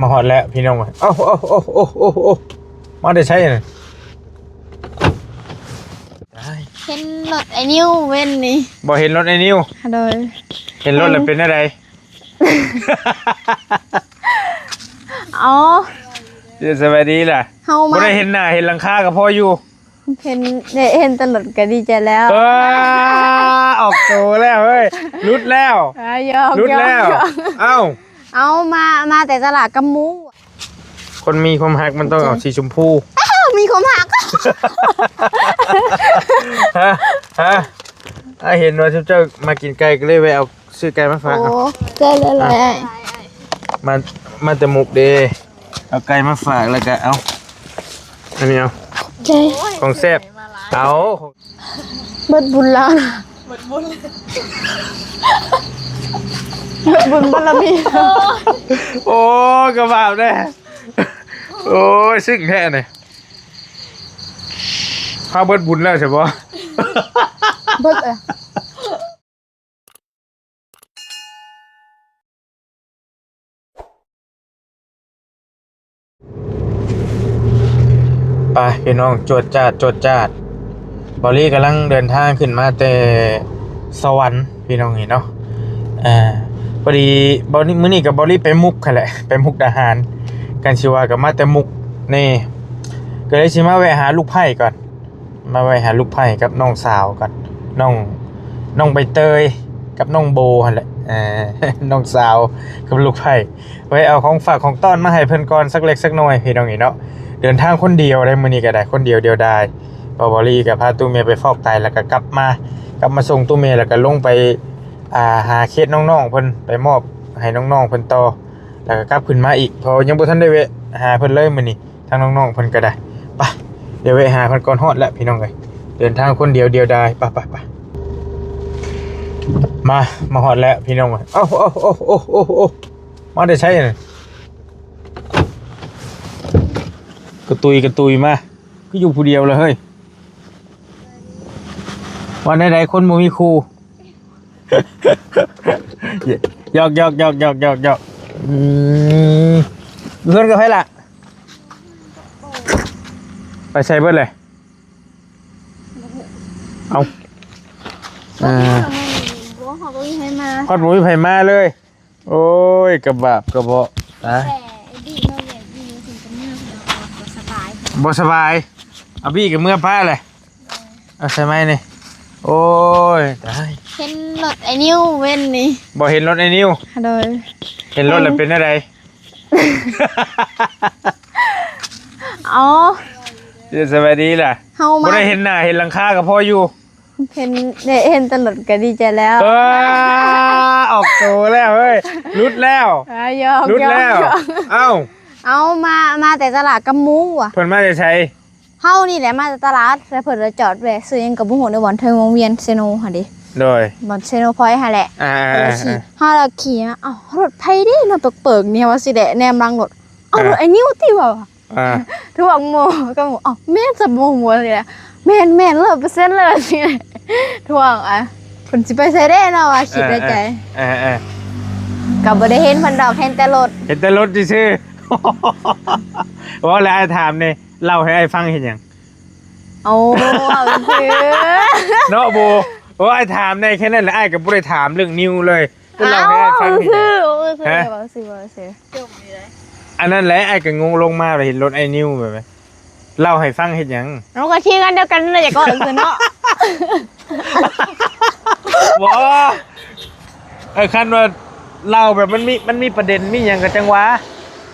ມາຮອດແລ້ວພີ່ນ້ອງເອີຍ. ເອົ້າ ເອົ້າ ເອົ້າ ເອົ້າ ເອົ້າ ມາແຕ່ໃສນະ? ຕາຍ ເຫັນລົດໄອ້ນິວເວັນນີ້. ບໍ່ເຫັນລົດໄອ້ນິວ? ໂດຍ. ເຫັນລົດແລ້ວເປັນແນວໃດ? ອໍ ສະບາຍດີລະ. ເຮົາມາ ບໍ່ໄດ້ເຫັນໜ້າເຫັນຫຼັງຄາກໍພໍຢູ່. ເຫັນ ເຫັນແຕ່ລົດກໍດີໃຈແລ້ວ. ເອີ ອອກໂຕແລ້ວເຮີ້ຍ ຫຼຸດແລ້ວ. ອ່າ ຢອກ ຫຼຸດແລ້ວ. ເອົ້າ ເອົາ ມາ ມາແຕ່ຕະຫຼາດກັບໝູ່. ຄົນມີຄວາມຮັກມັນຕ້ອງເອົາສີຊົມພູ. ອ້າວ ມີຄວາມຮັກ. ຮະ ຮະ ອ້າຍເຫັນວ່າເຈົ້າມາກິນໄກ່ ກໍເລີຍແວະເອົາ ຊື້ໄກ່ມາຝາກ. ໂອ້ ເອົາ ໃຈຫຼາຍໆ ອ້າຍ. ມາ ມາແຕ່ມຸກເດ້ ເອົາໄກ່ມາຝາກ ແລ້ວກະເອົາ ອັນນີ້ເອົາ ຂອບໃຈ. ຂອງແຊບ ເອົາ. ເບິດບຸນແລ້ວນະ ເບິດບຸນ ເບິດບຸນບາລະມີ. ໂອ້ຍ ກະບາບແດ່. ໂອ້ຍ ຊຶ້ງແທ້ນີ້ ພາເບິດບຸນແລ້ວໃຊ່ບໍ່? ເບິດເອີຍ. ໄປພີ່ນ້ອງ ຈວດຈາດ ຈວດຈາດ. ເບົາລີກຳລັງເດີນທາງຂຶ້ນມາແຕ່ສະຫວັນພີ່ນ້ອງເອີຍເນາະ. ເອີ ພໍດີເບົາລີ ມື້ນີ້ກໍເບົາລີໄປມຸກຫັ້ນແຫຼະ ໄປມຸກດາຫານ ກັນຊິວ່າກໍມາແຕ່ມຸກນີ້ ກໍເລີຍຊິມາແວະຫາລູກໃພ້ກ່ອນ. ມາແວະຫາລູກໃພ້ກັບນ້ອງສາວກັນ ນ້ອງ ນ້ອງໃບເຕີຍກັບນ້ອງໂບຫັ້ນແຫຼະ. ເອີ ນ້ອງສາວກັບລູກໃພ້ ແວະເອົາຂອງຝາກຂອງຕ້ອນມາໃຫ້ເພິ່ນກ່ອນ ສັກເລັກສັກນ້ອຍພີ່ນ້ອງເອີຍເນາະ. ເດີນທາງຄົນດຽວໄດ໋ ມື້ນີ້ກໍໄດ້ ຄົນດຽວດຽວດາຍ. ເພາະວ່າເບົາລີກໍພາຕູ້ເມຍໄປຟອກໄຕ ແລ້ວກໍກັບມາ ກັບມາສົ່ງຕູ້ເມຍ ແລ້ວກໍລົງໄປ ອ່າ ຫາເຂດນ້ອງໆເພິ່ນ ໄປມອບໃຫ້ນ້ອງໆເພິ່ນຕໍ່ ແລ້ວກໍກັບຂຶ້ນມາອີກ ເພາະຍັງບໍ່ທັນໄດ້ແວະຫາເພິ່ນເລີຍມື້ນີ້. ທາງນ້ອງໆເພິ່ນກໍໄດ້ ໄປ ດຽວແວະຫາເພິ່ນກ່ອນ. ຮອດແລ້ວພີ່ນ້ອງເອີຍ ເດີນທາງຄົນດຽວດຽວດາຍ. ໄປ ໄປ ໄປ ມາ ມາຮອດແລ້ວພີ່ນ້ອງເອີຍ. ເອົ້າ ເອົ້າ ເອົ້າ ເອົ້າ ເອົ້າ ມາແຕ່ໃສນະ? ກະຕຸຍ ກະຕຸຍມາ ຄືຢູ່ຜູ້ດຽວລະເຮີ້ຍ? ວ່າແນວໃດ ຄົນບໍ່ມີຄູ່? ຢອກ ຢອກ ຢອກ ຢອກ ຢອກ ຢອກ. ອືມ ເຮືອນກັບໃຜລະ? ໄປໃສເບິດເລີຍ? ເອົ້າ ອ່າ ບໍ່ ເຮົາບໍ່ມີໃຜມາ ຮອດບໍ່ມີໃຜມາເລີຍ. ໂອ້ຍ ກະບາບກະເບາະ ຕາຍ. ແຕ່ໄອ້ບີ້ມາວຽກຢູ່ ເພິ່ນກໍເມືອ ເພິ່ນກໍບໍ່ສະບາຍ ບໍ່ສະບາຍ. ອາບີ້ກໍເມືອປ້າແຫຼະ. ເອົາໃສ່ໄມ້ນີ້. ໂອ້ຍ ຕາຍ ເຫັນລົດໄອ້ນິວເວັນນີ້. ບໍ່ເຫັນລົດໄອ້ນິວ? ໂດຍ. ເຫັນລົດແລ້ວເປັນແນວໃດ? ອໍ ສະບາຍດີລະ. ເຮົາມາ ບໍ່ໄດ້ເຫັນໜ້າເຫັນຫຼັງຄາກໍພໍຢູ່. ເຫັນ ເຫັນແຕ່ລົດກໍດີໃຈແລ້ວ. ເອີ ອອກໂຕແລ້ວເຮີ້ຍ ຫຼຸດແລ້ວ. ອ່າ ຢອກ ຫຼຸດແລ້ວ. ຢອກ ເອົ້າ ເອົາ ມາ ມາແຕ່ຕະຫຼາດກັບໝູ່. ເພິ່ນມາແຕ່ໃສ? ເຮົານີ້ແຫຼະມາແຕ່ຕະຫຼາດ ແລ້ວເພິ່ນລະຈອດແວະຊື້ຫຍັງກໍບໍ່ຮູ້ ໃນບ່ອນເທິງວົງວຽນເຊໂນຫັ້ນເດ. ໂດຍ. ບ່ອນເຊໂນພອຍຫັ້ນແຫຼະ. ອ່າ ເຮົາລະຂີ່ ອ່າ ເຮົາລະຂີ່ມາ ເອົ້າ ລົດໃຜເດເນາະ ເປີກໆນີ້ ວ່າຊິແລະແນມຫຼັງລົດ ເອົາ ອ່າ ລົດໄອ້ນິວຕິ ວ່າ ອ່າ ທວງໝູ່ ກໍໝູ່ ເອົ້າ ແມ່ນຊະບໍ່ໝູ່ຊິແລະ ແມ່ນໆ ຮ້ອຍເປີເຊັນເລີຍຊິ ທວງ ອ່າ ເພິ່ນຊິໄປໃສເດເນາະ ວ່າຄິດໃນໃຈ. ອ່າ ອ່າ ກໍບໍ່ໄດ້ເຫັນເພິ່ນດອກ ເຫັນແຕ່ລົດ ເຫັນແຕ່ລົດຊື່ໆ. ເວົ້າແລ້ວອ້າຍຖາມແດ່ ເລົ່າໃຫ້ອ້າຍຟັງເຮັດຫຍັງ? ໂອ້ ເວົ້າຊື່ເນາະໂບ. ໂອ້ ອ້າຍຖາມແດ່ແຄ່ນັ້ນແຫຼະ ອ້າຍກໍບໍ່ໄດ້ຖາມເລື່ອງນິວເລີຍ. ເລົ່າໃຫ້ອ້າຍຟັງເຮັດຫຍັງ? ເວົ້າຊື່ ເວົ້າຊື່ ເວົ້າຊື່ ເວົ້າຊື່. ອັນນັ້ນແຫຼະ ອ້າຍກໍງົງ ລົງມາແລ້ວເຫັນລົດອ້າຍນິວແບບ ເລົ່າໃຫ້ຟັງເຮັດຫຍັງ? ເອົາ ກໍທີມງານດຽວກັນນັ້ນແຫຼະ ຢ່າກໍຊື່ເນາະ. ບໍ່ ເອີ ຄັນວ່າເລົ່າແບບມັນມີ ມັນມີປະເດັນມີຫຍັງກໍຈັ່ງວ່າ.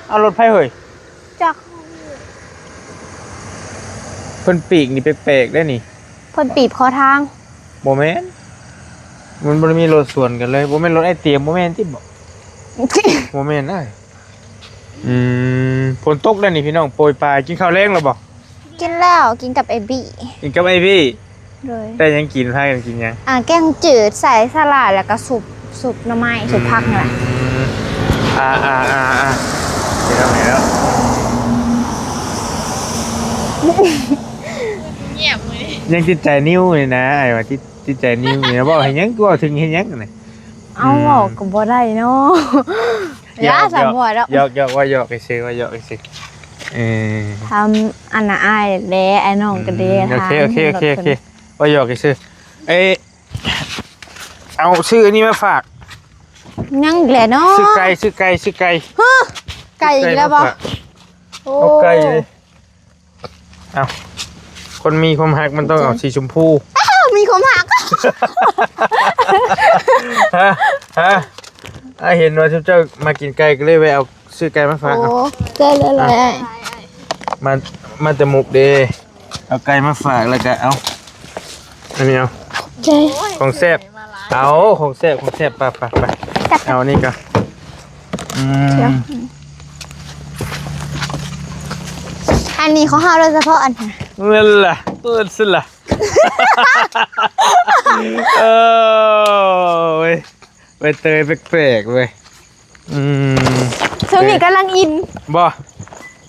ເອົາ ລົດໃຜເຮີ້ຍ? ຈັກ ເພິ່ນປີກນີ້ແປກໆໄດ໋ນີ້. ເພິ່ນປີບຂໍທາງ. ບໍ່ແມ່ນ ມັນບໍ່ໄດ້ມີລົດສວນກັນເລີຍ. ບໍ່ແມ່ນລົດອ້າຍຕຽມ ບໍ່ແມ່ນຕິບໍ? ບໍ່ແມ່ນອ້າຍ. ອືມ ຝົນຕົກແລ້ວນີ້ພີ່ນ້ອງ ໂປຍປາຍ. ກິນເຂົ້າແລງແລ້ວບໍ? ກິນແລ້ວ ກິນກັບອ້າຍບີ້. ກິນກັບອ້າຍບີ້. ໂດຍ. ໄດ້ຫຍັງກິນ? ພາກັນກິນຫຍັງ? ອ່າ ແກງຈືດໃສ່ສະຫຼາດ ແລ້ວກໍຊຸບ ຊຸບໜໍ່ໄມ້ ຊຸບຜັກນີ້ແຫຼະ. ອືມ ອ່າໆໆໆ ເຮັດເອົາແລ້ວ ງຽບມື້ນີ້ ຍັງຕິດໃຈນິວນີ້ນະ. ອ້າຍວ່າຕິດ ຕິດໃຈນິວນີ້ນະ. ເວົ້າໃຫ້ຫຍັງ? ເວົ້າເຖິງເຮັດຫຍັງນີ້? ເອົາ ອືມ ເວົ້າກໍບໍ່ໄດ້ເນາະ. ຢ່າ ຢ່າ ສາວໝວດດອກ ຢອກໆ ວ່າຢອກຊື່ໆ ວ່າຢອກຊື່ໆ ເອີ ທຳອັນນ່າອ້າຍແດ່ ອ້າຍນ້ອງກໍເດ້ ອືມ ໂອເຄ ຖາມ ໂອເຄ ໂອເຄ ໂອເຄ ເຫັນລົດເພິ່ນ ວ່າຢອກຊື່ໆ ເອີ ເອົາຊື້ອັນນີ້ມາຝາກ ຍັງແຫຼະເນາະ ຊື້ໄກ່ ຊື້ໄກ່ ຊື້ໄກ່ ຮະ ໄກ່ອີກແລ້ວບໍ່? ຊື້ໄກ່ມາຝາກ ໂອ້ ເອົາໄກ່ເລີຍ ເອົ້າ ຄົນມີຄວາມຮັກມັນຕ້ອງເອົາສີຊົມພູ ອ້າວ ມີຄວາມຮັກ ຮະ ຮະ ອ້າຍເຫັນວ່າຊຸມເຈົ້າມັກກິນໄກ່ ກໍເລີຍແວ່ເອົາ ຊື້ໄກ່ມາຝາກ ໂອ້ ເອົາ ເຈີເລີຍ ອ່ະ ເລີຍ ມາ ມາແຕ່ມຸກເດ້ ເອົາໄກ່ມາຝາກ ແລ້ວກະເອົາ ອັນນີ້ເອົາ ຂອບໃຈ ຂອງແຊບ ເອົາ ຂອງແຊບ ຂອງແຊບ ໄປ ໄປ ໄປ ເອົາອັນນີ້ກ່ອນ ອືມ ອັນນີ້ຂອງເຮົາໂດຍສະເພາະ ອັນ ເວລາ ເອີ ຊັ້ນລະ ເອີ ເອີຍ ໃບເຕີຍແປກໆ ເວີຍ ອືມ ຊ່ວງນີ້ກຳລັງອິນ ບໍ່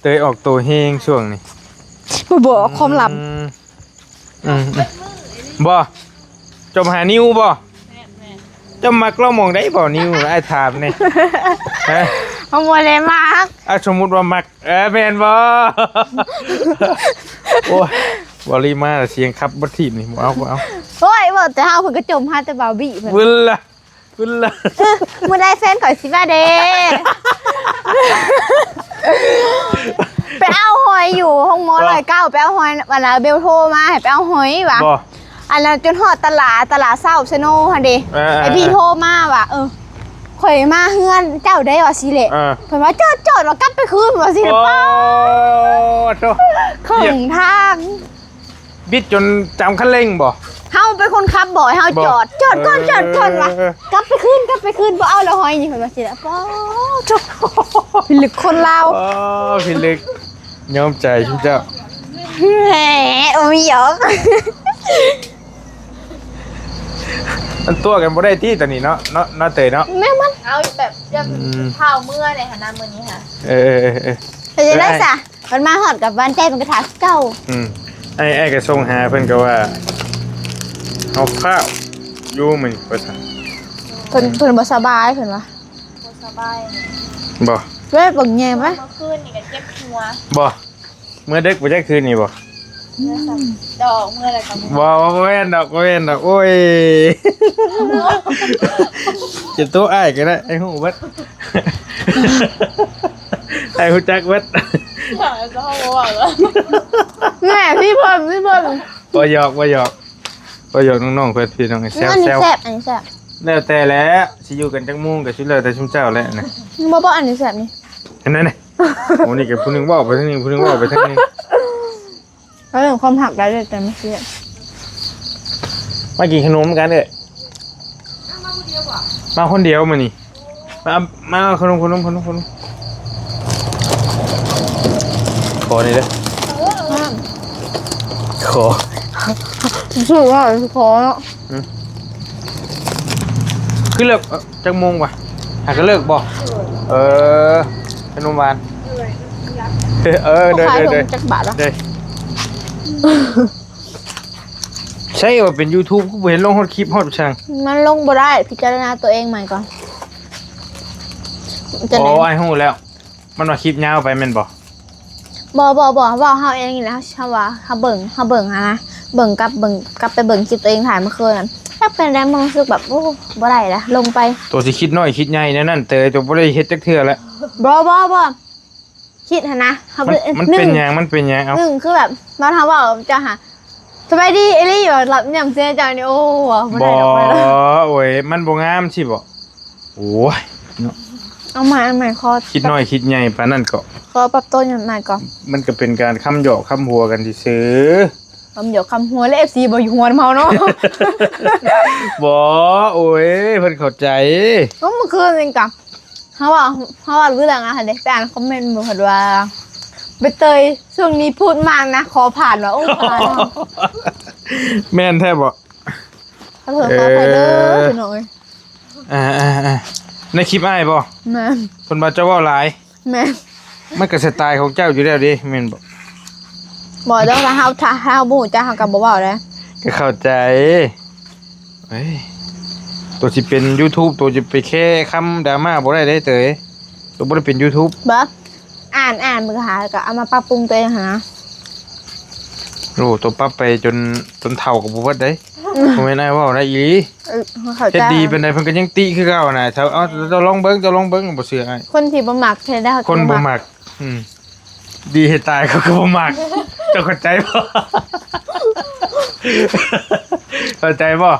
ເຕີຍອອກໂຕແຮງຊ່ວງນີ້ ບໍ່ບອກຄວາມລັບ ອືມ ອືມ ອືມ ບໍ່ ເຈົ້າມາຫານິວບໍ່? ແມ່ນໆ ເຈົ້າມັກລາວໝ່ອງໃດບໍ່? ນິວ ອ້າຍຖາມແດ່ ຮະ ເຮົາບໍ່ໄດ້ມັກ ອ່ະ ສົມມຸດວ່າມັກ ເອີ ແມ່ນບໍ່? ໂອ້ຍ ບໍ່ລີມາ ສຽງຂັບບໍ່ຖີບນີ້ ບໍ່ເອົາ ບໍ່ເອົາ ໂອ້ຍ ເວົ້າແຕ່ເຮົາ ເພິ່ນກໍຈົ່ມຫາແຕ່ບ່າວບີເພິ່ນ ເວລາ ເວລາ ເອີ ມື້ໃດແຟນຂ້ອຍຊິມາເດ້ ໄປເອົາຫອຍຢູ່ໂຮງໝໍຮ້ອຍເກົ້າ ໄປເອົາຫອຍ ອັນນ່າ ເບວໂທມາໃຫ້ໄປເອົາຫອຍວ່າ ບໍ່ ອັນນັ້ນຈົນຮອດຕະຫຼາດ ຕະຫຼາດເຊົ້າຊະໂນຫັ້ນເດ້ ເອີ ເອີ ໄອ້ບີໂທມາວ່າ ເອີ ຂ້ອຍມາເຮືອນເຈົ້າໄດ້ວ່າຊີ້ແຫຼະ ເອີ ເພິ່ນວ່າຈອດໆ ວ່າກັບໄປຄືນວ່າຊີ້ແຫຼະ ໂອ້ ປ້າ ໂທ້ ເຄິ່ງທາງ ບິດຈົນຈຳຄັນເລັ່ງບໍ່? ເຮົາເປັນຄົນຂັບບໍ່ ໃຫ້ເຮົາ ບໍ່ ຈອດ ຈອດກ່ອນ ເອີ ຈອດກ່ອນວ່າ ກັບໄປຄືນ ກັບໄປຄືນ ບໍ່ເອົາແລ້ວຫອຍນີ້ ເພິ່ນວ່າຊີ້ແຫຼະ ປ້າ ໂທ້ ພິລຶກຄົນລາວ ອໍ ພິລຶກ ຍອມໃຈຊຸມເຈົ້າ ແໝ ໂອ້ຍ ຢອກ ມັນຕົວະກັນບໍ່ໄດ້ຕິຕອນນີ້ເນາະ ເນາະ ເນາະເຕີຍເນາະ ແມ່ນມັນ ເອົາແບບ ອືມ ພ້າວເມືອໃນຫັ້ນນະມື້ນີ້ຫະ ເອີ ເປັນຈັ່ງໃດຊະ ມັນມາຮອດກັບບ້ານໃຈ ມັນກໍຖ້າຄືເກົ່າ ອືມ ອ້າຍ ອ້າຍກໍສົ່ງຫາເພິ່ນກໍວ່າ ເອົາຟ້າວຢູ່ມື້ນີ້ວ່າຊັ້ນ ເພິ່ນ ເພິ່ນບໍ່ສະບາຍ ເພິ່ນວ່າ ບໍ່ສະບາຍ ບໍ່ ເວີຍ ເບິ່ງແຍງໄປ ເມື່ອຄືນນີ້ກໍເຈັບຫົວ ບໍ່ ເມື່ອເດັກບໍ່ຈັກຄືນນີ້ບໍ່? ເມື່ອຊັ້ນດອກ ເມື່ອແລ້ວກໍບໍ່ ບໍ່ ບໍ່ແມ່ນດອກ ບໍ່ແມ່ນດອກ ໂອ້ຍ ຈະໂຕອ້າຍກໍໄດ້ ອ້າຍຮູ້ເບິດ ອ້າຍຮູ້ຈັກເບິດ ແມ່ ພີ່ເພິ່ນ ພີ່ເພິ່ນ ບໍ່ຫຍອກ ບໍ່ຫຍອກ ບໍ່ຫຍອກນ້ອງໆ ເພິ່ນ ພີ່ນ້ອງ ແຊວ ອັນນີ້ແຊວ ແຊບ ອັນນີ້ແຊບ ແລ້ວແຕ່ແຫຼະ ຊິຢູ່ກັນຈັກໂມງກໍສຸດແລ້ວແຕ່ຊຸມເຈົ້າແຫຼະນະ ບໍ່ ບໍ່ ອັນນີ້ແຊບນີ້ ອັນນັ້ນນະ ໂອ້ ນີ້ກໍຜູ້ໜຶ່ງເວົ້າໄປທາງນີ້ ຜູ້ໜຶ່ງເວົ້າໄປທາງນີ້ ເອີ ຄວາມຮັກໄດ້ເລີຍ ແຕ່ມັນເສຍ ມາກິນຂະໜົມນຳກັນເອີຍ ມາຄົນດຽວມື້ນີ້ ມາ ມາເອົາຂະໜົມ ຂະໜົມ ຂະໜົມ ຂະໜົມ ຂໍນີ້ເດີ ຂໍ ຊື່ວ່າຂໍເນາະ ອືມ ຄືເລີກ ເອີ ຈັກໂມງວະ? ຫາກໍເລີກບໍ່? ເອີ ຂະໜົມຫວານ ເອີ ເດີ ເດີ ເດີ ຈັກບາດວະ? ເດີ ໃຊ່ວ່າເປັນ YouTube ຄືບໍ່ເຫັນລົງຮອດຄລິບຮອດຊ່າງ ມັນລົງບໍ່ໄດ້ ພິຈາລະນາຕົວເອງໃໝ່ກ່ອນ ຈະ ອໍ ໄດ້ ອ້າຍຮູ້ແລ້ວ ມັນວ່າຄລິບຍາວໄປແມ່ນບໍ່? ບໍ່ ບໍ່ ບໍ່ ເວົ້າເຮົາເອງນີ້ແຫຼະ ເຮົາວ່າເຮົາເບິ່ງ ເຮົາເບິ່ງຫັ້ນນະ ເບິ່ງກັບ ເບິ່ງກັບໄປເບິ່ງຄລິບຕົວເອງຖ່າຍເມື່ອຄືນນັ້ນ ຈັກເປັນໃດ ມັນຮູ້ສຶກແບບ ໂອ້ ບໍ່ໄດ້ລະ ລົງໄປ ໂຕຊິຄິດນ້ອຍຄິດໃຫຍ່ແນວນັ້ນ ແຕ່ໂຕບໍ່ໄດ້ເຮັດຈັກເທື່ອລະ ບໍ່ ບໍ່ ບໍ່ ຄິດຫັ້ນນະ ເຮົາ ມັນ ມັນເປັນຫຍັງ ມັນເປັນຫຍັງ ເອົາ ໜຶ່ງຄືແບບ ຕອນເຮົາເວົ້າກັບເຈົ້າຫາ ສະບາຍດີອີ່ຫຼີ ວ່າ ຫຼັບຫຍັງເສຍເຈົ້ານີ້ ໂອ້ ບໍ່ໄດ້ດອກ ບໍ່ ໂອ້ຍ ມັນບໍ່ງາມຊິບໍ? ໂອ້ຍ ເນາະ ເອົາໃໝ່ ເອົາໃໝ່ ຂໍ ຄິດນ້ອຍຄິດໃຫຍ່ປານນັ້ນກໍ ຂໍປັບໂຕຫຍັງໃໝ່ກ່ອນ ມັນກໍເປັນການຄຳຫຍອກຄຳຫົວກັນຊື່ໆ ຄຳຫຍອກຄຳຫົວ ແລະ ເອັຟຊີ ບໍ່ຢູ່ຫົວນຳເຮົາເນາະ ບໍ່ ໂອ້ຍ ເພິ່ນເຂົ້າໃຈ ເມື່ອຄືນນີ້ກະ ເຮົາວ່າ ເຮົາວ່າເລື່ອງອະຫັ້ນເດ ໄປອ່ານຄອມເມັນເບິ່ງເພິ່ນວ່າ ໃບເຕີຍຊ່ວງນີ້ພູດມາກນະ ຂໍຜ່ານວ່າ ໂອ້ ຜ່ານ ແມ່ນແທ້ບໍ່? ຂໍໂທດ ເອີ ຂໍອະໄພເດີ ພີ່ນ້ອງເອີຍ ອ່າໆໆ ໃນຄລິບອ້າຍບໍ່? ແມ່ນ ເພິ່ນວ່າເຈົ້າເວົ້າຫຼາຍ ແມ່ນ ມັນກໍສະໄຕຂອງເຈົ້າຢູ່ແລ້ວເດ້ ແມ່ນບໍ່? ບໍ່ດອກ ຖ້າເຮົາ ຖ້າເຮົາບໍ່ຮູ້ຈັກ ເຮົາກໍບໍ່ເວົ້າເດ້ ກໍເຂົ້າໃຈ ເອີຍ ໂຕຊິເປັນ YouTube ໂຕຊິໄປແຄຄຳດຣາມາບໍ່ໄດ້ເດ້ເຕີຍ ໂຕບໍ່ໄດ້ເປັນ YouTube ບໍ່ ອ່ານ ອ່ານເບິ່ງ ຫາ ແລ້ວກໍເອົາມາປັບປຸງຕົວເອງຫັ້ນນະ. ໂອ້ ໂຕປັບໄປຈົນ ຈົນເຖົ້າກໍບໍ່ເບິດເດ້. ບໍ່ແມ່ນອ້າຍເວົ້າໄດ້ ອີ່ຫຼີ. ເອີ ເຂົ້າໃຈ ເຮັດດີປານໃດເພິ່ນກໍຍັງຕິຄືເກົ່ານະ. ເຈົ້າ ເອົາ ເຈົ້າລອງເບິ່ງ ເຈົ້າລອງເບິ່ງ ບໍ່ເຊື່ອອ້າຍ. ຄົນທີ່ບໍ່ມັກເຮັດໄດ້ ຄົນບໍ່ມັກ ອືມ ດີໃຫ້ຕາຍເຂົາກໍບໍ່ມັກ. ເຈົ້າເຂົ້າໃຈບໍ່? ເຂົ້າໃຈບໍ່?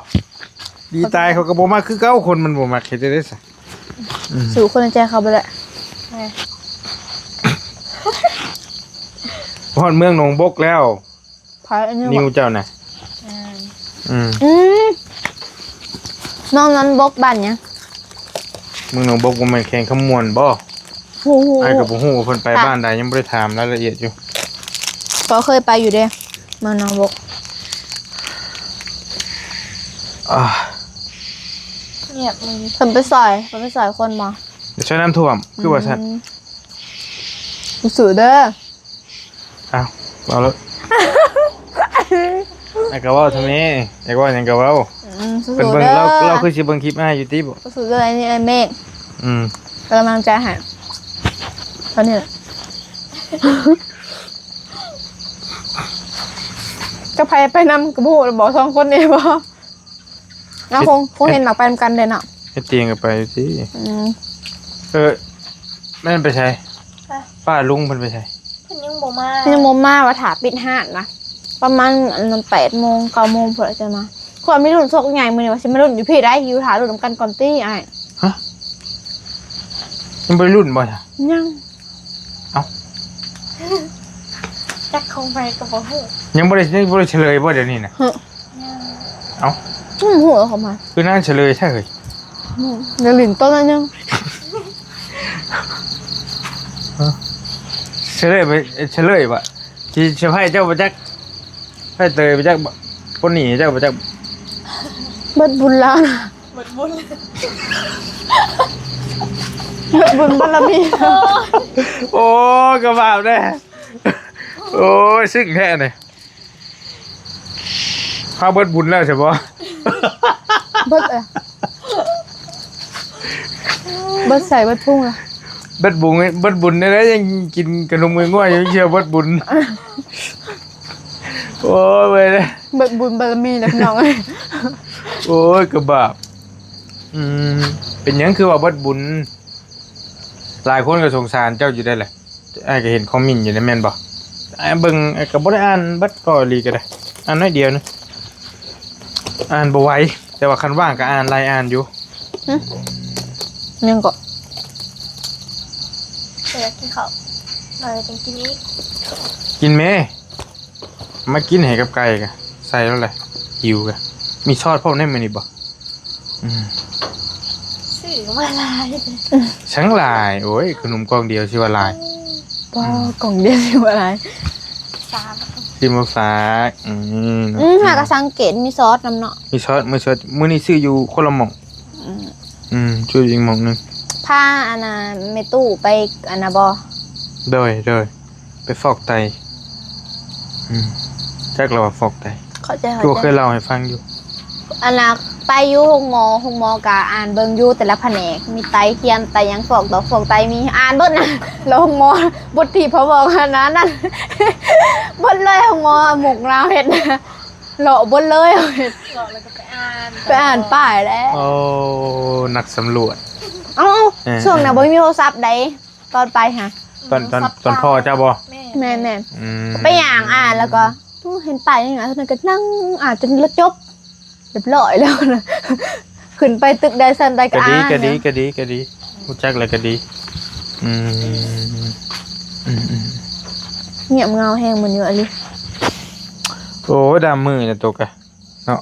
ດີຕາຍເຂົາກໍບໍ່ມັກຄືເກົ່າ. ຄົນມັນບໍ່ມັກເຮັດຈັ່ງໃດຊະ? ອືມ ສູ້ຄົນໃນໃຈເຂົາບໍ່ໄດ້. ຮອດເມືອງໜອງບົກແລ້ວ. ໃຜອັນນີ້ ນິວເຈົ້ານະ? ອືມ ອືມ ນ້ອງໜອງບົກບ້ານຫຍັງ? ເມືອງໜອງບົກບໍ່ແມ່ນແຂວງຄຳມ່ວນບໍ່? ໂອ້ໂຫ ອ້າຍກໍບໍ່ຮູ້ວ່າເພິ່ນໄປ ບ້ານໃດ ຍັງບໍ່ໄດ້ຖາມລາຍລະອຽດຢູ່. ກໍເຄີຍໄປຢູ່ເດ້ ເມືອງໜອງບົກ. ອ່າ ງຽບມື້ນີ້ ເພິ່ນໄປຊ່ອຍ ເພິ່ນໄປຊ່ອຍຄົນບໍ່? ໄປຊ່ອຍນ້ຳຖ້ວມ ຄືວ່າຊັ້ນ. ອືມ ສູ້ໆເດີ. ອ້າວ ເວົ້າໂລດ. ແລ້ວກໍເວົ້າທຳນີ້ ຢາກເວົ້າຫຍັງກໍເວົ້າ. ອືມ ສູ້ໆເດີ. ເພິ່ນເບິ່ງ ລາວ ລາວຄືຊິເບິ່ງຄລິບອ້າຍຢູ່ຕິບໍ່? ສູ້ໆເດີ ອັນນີ້ອ້າຍເມກ. ອືມ ກຳລັງໃຈໃຫ້ ເທົ່ານີ້ແຫຼະ. ກັບໃຜໄປນຳກໍບໍ່ຮູ້ແລ້ວບໍ ສອງຄົນນີ້ບໍ? ເອົາ ເຮັດ ຄົງ ຄົງເຫັນ ເຮັດ ມັກໄປນຳກັນເດ້ເນາະ. ເຮັດຕຽງກໍໄປຕິ. ອືມ ເອີ ແມ່ນໄປໃສ? ປ້າລຸງເພິ່ນໄປໃສ? ເພິ່ນຍັງບໍ່ມາ ຍັງບໍ່ມາ ວ່າຖ້າປິດຮ້ານນະ ປະມານອັນນັ້ນ ແປດໂມງ ເກົ້າໂມງພຸ້ນແຫຼະຈະມາ. ເພາະວ່າມີລຸ້ນສົກໃຫຍ່ມື້ນີ້ ວ່າຊິມາລຸ້ນຢູ່ພີ້ໄດ໋. ຢູ່ຖ້າລຸ້ນນຳກັນກ່ອນຕິອ້າຍ. ຮະ ຍັງບໍ່ໄດ້ລຸ້ນບໍ່? ຍັງ. ເອົ້າ ຈັກຂອງໃຜກໍບໍ່ຮູ້ ຍັງບໍ່ໄດ້ ຍັງບໍ່ໄດ້ສະເຫຼີຍບໍ່ດຽວນີ້ນະ? ຮະ ຍັງ. ເອົ້າ ອືມ ຮູ້ເອົາເຂົ້າມາ ຄືນາງສະເຫຼີຍແທ້ເຮີ້ຍ. ອືມ ດຽວຫຼິ້ນໂຕນັ້ນຍັງ ຮະ ສະເຫຼີຍໄປ ສະເຫຼີຍບໍ່? ຊິເຊີໄພຣສ໌ເຈົ້າບໍ່ຈັກ ໄພຣສ໌ເຕີຍບໍ່ຈັກ ບໍ່ ຄົນນີ້ເຈົ້າບໍ່ຈັກ. ເບິດບຸນແລ້ວນະ. ເບິດບຸນ ເບິດບຸນບາລະມີ. ໂອ້ຍ ໂອ້ຍ ກໍບາບແດ່. ໂອ້ຍ ຊຶ້ງແທ້ນີ້ ພາເບິດບຸນແລ້ວໃຊ່ບໍ່? ເບິດເອີຍ ເບິດໃສເບິດພຸງລະ. ເບິດບຸນ ເບິດບຸນແນວໃດ ຍັງກິນຂະໜົມງ່ວຍໆຢູ່ ເຊື່ອເບິດບຸນ. ໂອ້ຍ ເວີຍ ເບິດບຸນບາລະມີແລ້ວພີ່ນ້ອງເອີຍ. ໂອ້ຍ ກໍບາບ. ອືມ ເປັນຫຍັງຄືວ່າເບິດບຸນ? ຫຼາຍຄົນກໍສົງສານເຈົ້າຢູ່ໄດ໋ແຫຼະ. ອ້າຍກໍເຫັນຄອມເມັນຢູ່ນະ ແມ່ນບໍ່? ອ້າຍເບິ່ງ ອ້າຍກໍບໍ່ໄດ້ອ່ານເບິດກໍອີ່ຫຼີກໍໄດ້ ອ່ານໜ້ອຍດຽວໜຶ່ງ ອ່ານບໍ່ໄຫວ ແຕ່ວ່າຄັນວ່າງກໍອ່ານ ໄລ່ອ່ານຢູ່. ຫຶ ຫຍັງເກາະ? ເອີ ຢາກກິນເຂົ້າ ເອີ ຈັ່ງກິນອີກ. ກິນແມ້. ມາກິນໃຫ້ກັບໄກ່ກະ ໃສ່ແລ້ວແຫຼະ ຫິວກະ. ມີຊອດພ້ອມໄດ້ມື້ນີ້ບໍ່? ອືມ ຊື້ມາຫຼາຍ ສັງຫຼາຍ. ໂອ້ຍ ຂະໜົມກ່ອງດຽວຊິວ່າຫຼາຍ. ບໍ່ ອືມ ກ່ອງດຽວຊິວ່າຫຼາຍ ສາມ ຊິມາຝາກ. ອືມ ອືມ ໂອເຄ ຫາກະສັງເກດມີຊອດນຳເນາະ ມີຊອດ ມື້ຊອດ ມື້ນີ້ຊື້ຢູ່ຄົນລະໝ່ອງ. ອືມ ອືມ ຢູ່ອີກໝ່ອງໜຶ່ງ. ພາອັນນ່າ ແມ່ຕູ້ໄປອັນນ່າບໍ່? ໂດຍ ໂດຍ ໄປຟອກໄຕ. ອືມ ຈັກລະວ່າຟອກໄຕ. ເຂົ້າໃຈ ເຂົ້າໃຈ ຄືວ່າເຄີຍເລົ່າໃຫ້ຟັງຢູ່. ອັນນ່າ ໄປຢູ່ໂຮງໝໍ ໂຮງໝໍກະອ່ານເບິ່ງຢູ່ແຕ່ລະພະແນກ ມີໄຕທຽມ ໄຕຫຍັງ ຟອກຕອກ ຟອກໄຕ ມີອ່ານເບິດນະ. ແລ້ວໂຮງໝໍ ບົດທີ່ເຂົາບອກຫັ້ນນະ ນັ້ນ ເບິດເລີຍ ໂຮງໝໍໝູກລາວເຮັດນະ. ເລາະເບິດເລີຍ ເລາະແລ້ວກໍໄປອ່ານ ໄປອ່ານປ້າຍແຫຼະ. ໂອ້ ນັກສຳຫຼວດ. ເອົ້າ ເອີ ຊ່ວງນັ້ນ ເອີ ບໍ່ມີໂທລະສັບໃດ໋ ຕອນໄປຫະ. ຕອນ ຕອນ ຕອນພໍ່ເຈົ້າບໍ່? ແມ່ນ ແມ່ນ ແມ່ນ. ອືມ ໄປຍ່າງອ່ານແລ້ວກໍ ເຫັນປ້າຍຫຍັງນະ ເທົ່ານັ້ນກໍນັ່ງອ່ານຈົນລະຈົບ ຮຽບຮ້ອຍແລ້ວນະ. ຂຶ້ນໄປຕຶກໃດຊັ້ນໃດກໍອ່ານ. ກະດີ ກະດີ ກະດີ ກະດີ ຮູ້ຈັກແລ້ວກະດີ. ອືມ ອືມ ອືມ ງຽບເຫງົາແຮງມື້ນີ້ອີ່ຫຼີ. ໂອ້ຍ ດຳມື້ນະຕົກກະເນາະ.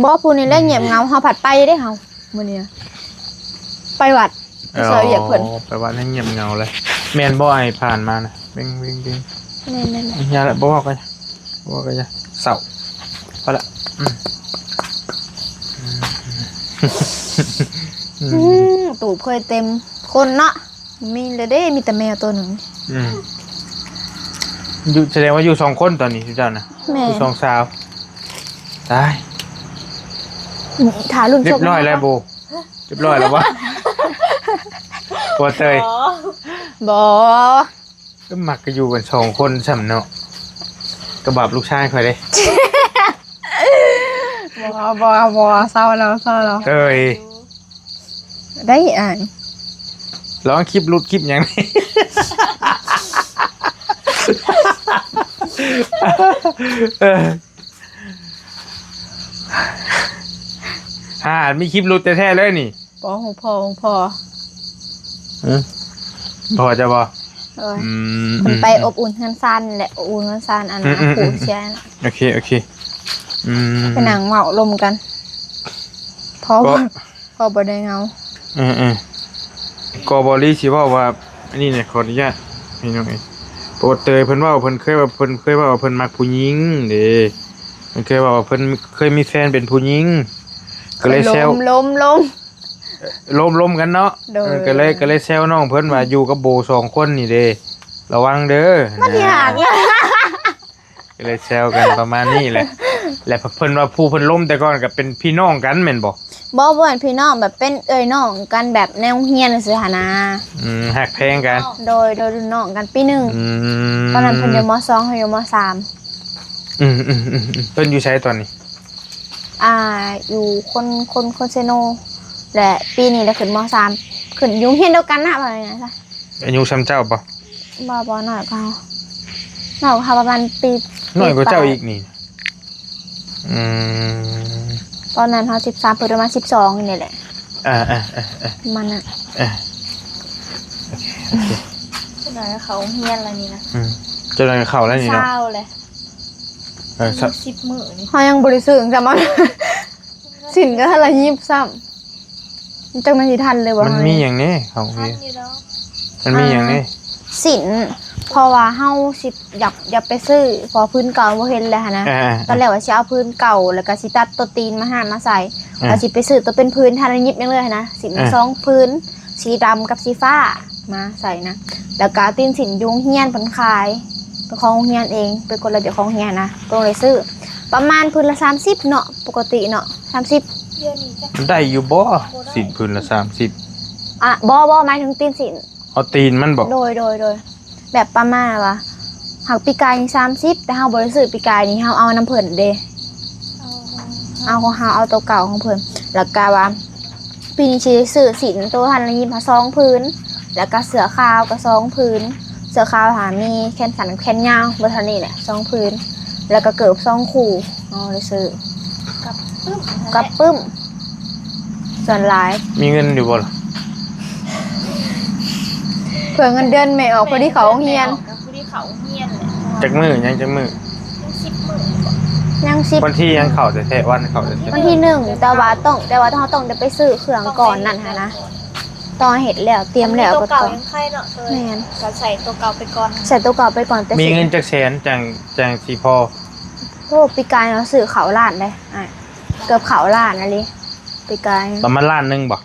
ບໍ່ ຜູ້ນີ້ແຫຼະງຽບເຫງົາ ເຮົາພັດໄປເດ້ເຮົາ ມື້ນີ້ນະ ໄປວັດ ໄປຊ່ອຍວຽກເພິ່ນ. ອໍ ໄປວັດໃຫ້ງຽບເຫງົາເລີຍ. ແມ່ນບໍ່ ອ້າຍຜ່ານມານະ ເບັງ ເບັງ ເບັງ. ແມ່ນໆ ຢ່າລະ ບໍ່ເວົ້າກໍ ບໍ່ເວົ້າກໍຢ່າ ເສົ້າ ພໍລະ. ອືມ ອືມ ອືມ ຕູບເຄີຍເຕັມຄົນເນາະ. ມີແລ້ວເດ້ ມີແຕ່ແມວໂຕໜຶ່ງ. ອືມ ຢູ່ ສະແດງວ່າຢູ່ສອງຄົນຕອນນີ້ ເຈົ້ານະ. ແມ່ນ ຢູ່ສອງສາວ. ຕາຍ ຖ້າລຸ້ນ ຮຽບຮ້ອຍແລ້ວໂບ? ຮຽບຮ້ອຍແລ້ວບໍ່? ບໍ່ເຕີຍ ບໍ່ ກໍມັກກໍຢູ່ກັນສອງຄົນຊ້ຳເນາະ ກໍບາບລູກຊາຍຂ້ອຍເດ້ ບໍ່ ບໍ່ ບໍ່ ເຊົາແລ້ວ ເຊົາແລ້ວ ເຕີຍ ໄດ້ອ່ານ ລອງຄລິບຫຼຸດຄລິບຫຍັງ ເອີ ຫາ ມີຄລິບຫຼຸດແທ້ໆເລີຍນີ້ ບໍ່ ຂອງພໍ່ ຂອງພໍ່ ອື ພໍ່ເຈົ້າບໍ່? ໂດຍ ອືມ ເພິ່ນໄປ ອືມ ອົບອຸ່ນເຮືອນຊານແຫຼະ ອົບອຸ່ນເຮືອນຊານອັນ ອືມ ອືມ ອາ ອືມ ຜູ້ເສຍ ໂອເຄ ໂອເຄ ອືມ ໄປນັ່ງເວົ້າລົມກັນ ພໍ່ ກໍ ພໍ່ບໍ່ໄດ້ເຫງົາ ເອີໆ ກໍບໍ່ລີຊິເວົ້າວ່າ ອັນນີ້ນີ້ ຂໍອະນຸຍາດພີ່ນ້ອງເອີຍ ປະຫວັດເຕີຍເພິ່ນເວົ້າ ເພິ່ນເຄີຍວ່າ ເພິ່ນເຄີຍເວົ້າວ່າເພິ່ນມັກຜູ້ຍິງເດ້ ເພິ່ນເຄີຍເວົ້າວ່າເພິ່ນເຄີຍມີແຟນເປັນຜູ້ຍິງ ກໍເລີຍແຊວ ລົມ ລົມ ລົມ ລົມ ລົມກັນເນາະ ໂດຍ ເອີ ກໍເລີຍ ກໍເລີຍແຊວນ້ອງເພິ່ນວ່າ ອືມ ຢູ່ກັບໂບສອງຄົນນີ້ເດ້ ລະວັງເດີ ມັນຍາກ ກໍເລີຍແຊວກັນປະມານນີ້ແຫຼະ ແລະ ເພິ່ນວ່າຜູ້ເພິ່ນລົມແຕ່ກ່ອນກໍເປັນພີ່ນ້ອງກັນແມ່ນບໍ່? ບໍ່ ບໍ່ແມ່ນພີ່ນ້ອງ ແບບເປັນເອື້ອຍນ້ອງກັນ ແບບໃນໂຮງຮຽນຈັ່ງຊີ້ຫັ້ນນາ ອືມ ຮັກແພງກັນ ໂດຍ ໂດຍ ລຸ້ນນ້ອງກັນປີໜຶ່ງ ອືມ ຕອນນັ້ນເພິ່ນຢູ່ ມ.ສອງ ເຮົາຢູ່ ມ.ສາມ ອືມໆໆໆ ເພິ່ນຢູ່ໃສຕອນນີ້? ອ່າ ຢູ່ຄົນ ຄົນ ຄົນເຊໂນ ແລະ ປີນີ້ລະຂຶ້ນ ມ.ສາມ ຂຶ້ນຢູ່ໂຮງຮຽນດຽວກັນນະ ວ່າງ່າຍໆຊະ ອາຍຸສ່ຳເຈົ້າບໍ່? ບໍ່ ບໍ່ ນ້ອຍກວ່າເຮົາ ນ້ອຍກວ່າເຮົາປະມານປີ ນ້ອຍກວ່າເຈົ້າອີກນີ້ ອືມ ຕອນນັ້ນເຮົາສິບສາມ ເພິ່ນປະມານສິບສອງນີ້ແຫຼະ ອ່າໆໆໆ ປະມານນັ້ນ ອ່າ ໂອເຄ ໂອເຄ ຈັກໜ້ອຍເຂົ້າໂຮງຮຽນແລ້ວນີ້ນະ ອືມ ຈັກໜ້ອຍເຂົ້າແລ້ວນີ້ເນາະ ເຊົ້າແຫຼະ ເອີ ສິບມື້ນີ້ ເຮົາຍັງບໍ່ໄດ້ຊື້ຫຍັງຊ້ຳ ສິ້ນກໍທັນລະຍິບຊ້ຳ ຈັກແມ່ນຊິທັນເລີຍບໍ່ ມັນມີຫຍັງແດ່ ເຮົາ ມັນມີຫຍັງແດ່ ອ່າ ສິ້ນ ເພາະວ່າເຮົາຊິຢາກ ຢາກໄປຊື້ ເພາະພື້ນເກົ່າບໍ່ເຫັນແລ້ວຫັ້ນນະ ອ່າໆໆ ຕອນແລກວ່າຊິເອົາພື້ນເກົ່າ ແລ້ວກໍຊິຕັດໂຕຕີນມາຫັ້ນມາໃສ່ ອ່າ ແລ້ວຊິໄປຊື້ໂຕເປັນພື້ນ ທັນລະຍິບຫຍັງເລີຍຫັ້ນນະ ສິ້ນ ອ່າ ສອງພື້ນ ສີດຳກັບສີຟ້າ ມາໃສ່ນະ ແລ້ວກໍຕີນສິ້ນຢູ່ໂຮງຮຽນເພິ່ນຂາຍ ເປັນຂອງໂຮງຮຽນເອງ ເປັນກົດລະບຽບຂອງໂຮງຮຽນນະ ກໍເລີຍຊື້ ປະມານພື້ນລະສາມສິບເນາະ ປົກກະຕິເນາະ ສາມສິບ ດຽວນີ້ຈັກ ໄດ້ຢູ່ບໍ່? ສິ້ນພື້ນລະສາມສິບ ອ່ະ ບໍ່ ບໍ່ ໝາຍເຖິງຕີນສິ້ນ ເອົາຕີນມັນບໍ່? ໂດຍ ໂດຍ ໂດຍ ແບບປະມານວ່າ ຫາກປີກາຍນີ້ສາມສິບ ແຕ່ເຮົາບໍ່ໄດ້ຊື້ ປີກາຍນີ້ເຮົາເອົານຳເພິ່ນເດ້ ເອົາ ເຮົາເອົາໂຕເກົ່າຂອງເພິ່ນ ແລ້ວກະວ່າ ປີນີ້ຊິໄດ້ຊື້ສິ້ນໂຕທັນລະຍິບສອງພື້ນ ແລ້ວກະເສື້ອຂາວກໍສອງພື້ນ ເສື້ອຂາວຫາມີແຂນສັ້ນແຂນຍາວ ເບິດເທົ່ານີ້ແຫຼະ ສອງພື້ນ ແລ້ວກະເກີບສອງຄູ່ ເຮົາໄດ້ຊື້ ກັບປຶ້ມ ກັບປຶ້ມ ສ່ວນຫຼາຍ ມີເງິນຢູ່ບໍ່ລະ? ເພື່ອເງິນເດືອນແມ່ອອກ ພໍດີເຂົ້າໂຮງຮຽນ ພໍດີເຂົ້າໂຮງຮຽນແຫຼະ ຈັກມື້ ຍັງຈັກມື້? ຍັງສິບມື້ບໍ່? ຍັງສິບ ວັນທີຍັງເຂົ້າແທ້ໆ ວັນເຂົ້າແທ້ໆ ວັນທີໜຶ່ງ ແຕ່ວ່າຕ້ອງ ແຕ່ວ່າເຮົາຕ້ອງໄດ້ໄປຊື້ເຄື່ອງກ່ອນນັ້ນຫັ້ນນະ ຕ້ອງເຮັດແລ້ວ ຕຽມແລ້ວ ໂຕເກົ່າຍັງໄຄເນາະ ແມ່ນ ກໍໃສ່ໂຕເກົ່າໄປກ່ອນ ໃສ່ໂຕເກົ່າໄປກ່ອນ ແຕ່ ມີເງິນຈັກແສນຈັ່ງ ຈັ່ງຊິພໍ? ໂອ້ ປີກາຍເຮົາຊື້ເຂົ້າລ້ານເດ້ ອ່າ ເກືອບເຂົ້າລ້ານອີ່ຫຼີ ປີກາຍ ປະມານລ້ານໜຶ່ງບໍ່?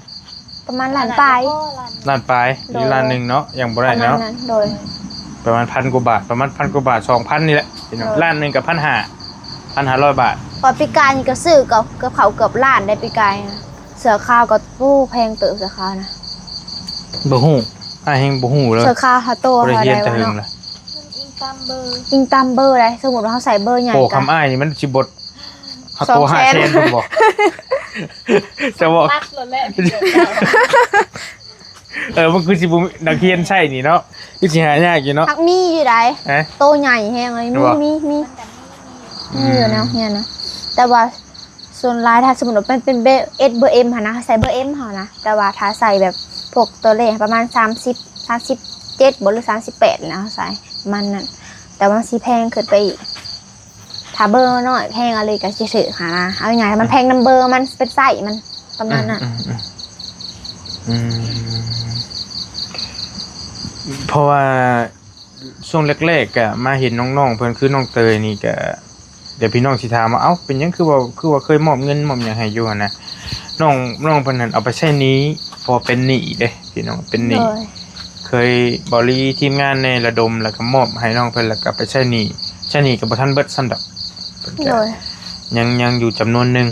ປະມານລ້ານປາຍ ລ້ານປາຍ ໂດຍ ຫຼືລ້ານໜຶ່ງເນາະ ຍັງບໍ່ໄດ້ເນາະ ປະມານນັ້ນ ໂດຍ ປະມານພັນກວ່າບາດ ປະມານພັນກວ່າບາດ ສອງພັນນີ້ແຫຼະພີ່ນ້ອງ ໂດຍ ລ້ານໜຶ່ງກັບພັນຫ້າ ພັນຫ້າຮ້ອຍບາດ ເພາະປີກາຍນີ້ກໍຊື້ເກືອບ ເກືອບເຂົ້າເກືອບລ້ານໄດ໋ ປີກາຍ ເສື້ອຂາວກໍ ໂອ້ ແພງເຕີບ ເສື້ອຂາວນະ ບໍ່ຮູ້ ອ້າຍແຮງບໍ່ຮູ້ເລີຍ ເສື້ອຂາວຫາໂຕ ບໍ່ໄດ້ຮຽນແຕ່ເຫິງລະ ເນາະ ມັນອີງຕາມເບີ ອີງຕາມເບີໃດ໋ ສົມມຸດວ່າເຮົາໃສ່ເບີໃຫຍ່ ໂອ້ ກໍ ຄຳອ້າຍນີ້ມັນຊິບໍ່ ເຮົາໂຕຫ້າແສນພຸ້ນບໍ່? ແຕ່ວ່າ ຕັດໂລດແຫຼະ ເອີ ມັນຄືຊິບໍ່ມີນັກຮຽນໃຊ້ນີ້ເນາະ ຄືຊິຫາຍາກຢູ່ເນາະ ຫາກມີຢູ່ໃດ໋ ຮະ ໂຕໃຫຍ່ແຮງເລີຍ ມີ ມີ ມີ ມີຢູ່ແນວຮຽນນະ ອືມ ແຕ່ວ່າສ່ວນຫຼາຍຖ້າສົມມຸດວ່າເປັນ ເປັນເບີ ເອັສ ເບີ ເອັມ ຫັ້ນນະ ໃສ່ເບີ ເອັມ ເຮົານະ ແຕ່ວ່າຖ້າໃສ່ແບບພວກໂຕເລກປະມານສາມສິບ ສາມສິບເຈັດບໍ່ ຫຼື ສາມສິບແປດແລ້ວໃສ່ປະມານນັ້ນ ແຕ່ວ່າມັນຊິແພງຂຶ້ນໄປອີກ. ຖ້າເບີນ້ອຍແພງອີ່ຫຼີກໍຊິຖືກຫັ້ນນະ ເອົາງ່າຍໆ ມັນແພງນຳເບີມັນ ເປັນໄຊມັນປະມານນັ້ນ ອືມ ອືມ ອືມ ເພາະວ່າຊ່ວງແລກໆ ກະມາເຫັນນ້ອງໆ ເພິ່ນ ຄືນ້ອງເຕີຍນີ້ກະ ດຽວພີ່ນ້ອງຊິຖາມວ່າ ເອົ້າ ເປັນຫຍັງຄືວ່າ ຄືວ່າເຄີຍມອບເງິນມອບຫຍັງໃຫ້ຢູ່ຫັ້ນນະ ນ້ອງ ນ້ອງເພິ່ນຫັ້ນເອົາໄປໃຊ້ໜີ້ ເພາະວ່າເປັນໜີ້ເດ້ພີ່ນ້ອງ ເປັນໜີ້ ໂດຍ ເຄີຍ ເບົາລີ ທີມງານແດ່ລະດົມ ແລ້ວກໍມອບໃຫ້ນ້ອງເພິ່ນ ແລ້ວກໍໄປໃຊ້ໜີ້ ໃຊ້ໜີ້ກໍບໍ່ທັນເບິດຊ້ຳດອກ ເພິ່ນກໍ ໂດຍ ຍັງ ຍັງຢູ່ຈຳນວນໜຶ່ງ